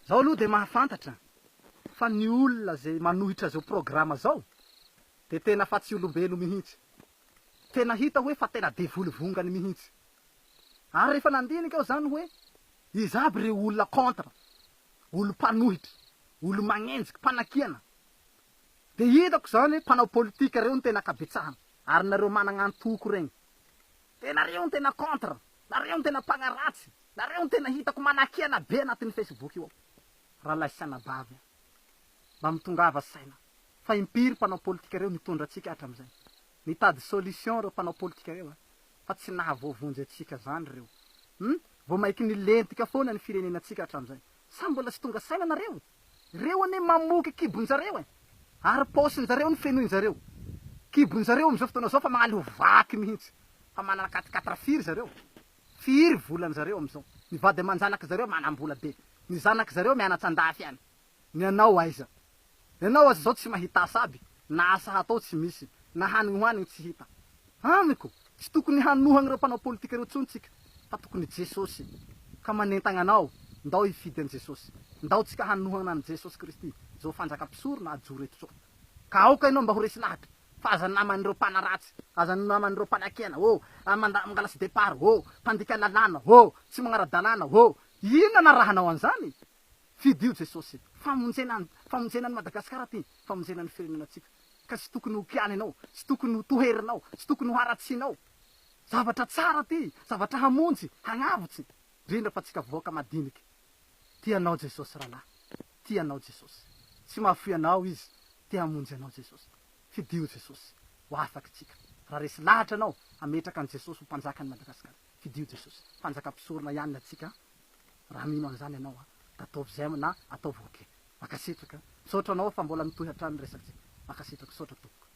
Zao aloha dia mahafantatra fa ny olona izay manohitra izao programa zao dia tena fa tsy olombelo mihitsy. Tena hita hoe fa tena devoly vongany mihitsy. Ary rehefa nandinika aho zany hoe iza aby ireo olona contre, olo mpanohitra, olo magnenjika, mpanakiana. Dia hitako zany hoe mpanao politika reo no tena ankabetsahana. Ary nareo managna antoko regny. Dia nareo no tena contre, nareo no tena mpagnaratsy, nareo no tena hitako manakiana be anatin'ny facebook io ao. Rahalahy sy anabavy a. Mba mitongava saina. Fa impiry mpanao politika reo nitondra antsika hatramizay. Nitady solution reo mpanao politika reo a. Fa tsy nahavoavonjy antsika zany reo. Hum? Vao maiky nilentika foana ny firenenantsika hatramizay. Sa mbola tsy tonga saina nareo? Reo anie mamoky kibonjareo e! Ary paosinjareo no fenoinjareo. Kibonjareo amizao fotoana zao fa magnano ho vaky mihintsy. Fa manana quatre quatre firy zareo? Firy volanjareo amizao? Ny vady amanjanaky zareo manambola be. Ny zanaky zareo mianatsa andafy any. Ny anao aiza? Ianao aza zao tsy mahita asa aby, na asa hatao tsy misy, na hanigny hohanigny tsy hita. Amiko, tsy tokony hanohagna ireo mpanao politika ireo tsony tsika, fa tokony Jesosy. Ka manentagna anao, ndao hifidy an'i Jesosy. Ndao tsika hanohagna an'i Jesosy Kristy, zao fanjaka mpisorona ajoro eto zao. Ka aoka ianao mba ho resy lahatra, fa aza naman'ireo mpanaratsy, aza naman'ireo mpanakiana, oh, manda, mangalasy départ, oh, mpandika lalàna, oh, tsy magnara-dalàna, oh. Inona narahanao an'izany? Fidio Jesosy. Famonjena an, famonjena an'i Madagasikara ty, famonjena ny firenenantsika. Ka tsy tokony ho kianinao, tsy tokony ho toherinao, tsy tokony ho haratsianao. Zavatra tsara ty, zavatra hamonjy, hagnavotsy, indrindra fa tsika vahoaka madiniky. Tia anao Jesosy rahalahy, tia anao Jesosy. Tsy mahafoy anao Izy, te hamonjy anao Jesosy. Fidio Jesosy, ho afaky tsika. Raha resy lahatra anao, hametraka an'i Jesosy ho mpanjakan'i Madagasikara. Fidio Jesosy. Mpanjaka mpisorona ihany ny antsika an. Raha mino an'izany ianao an, da ataovy j'aime na ataovy ok. Mankasitraka. Misaotra anao fa mbola mitohy hatrany ny resatsika. Mankasitraka. Misaotra tompoko.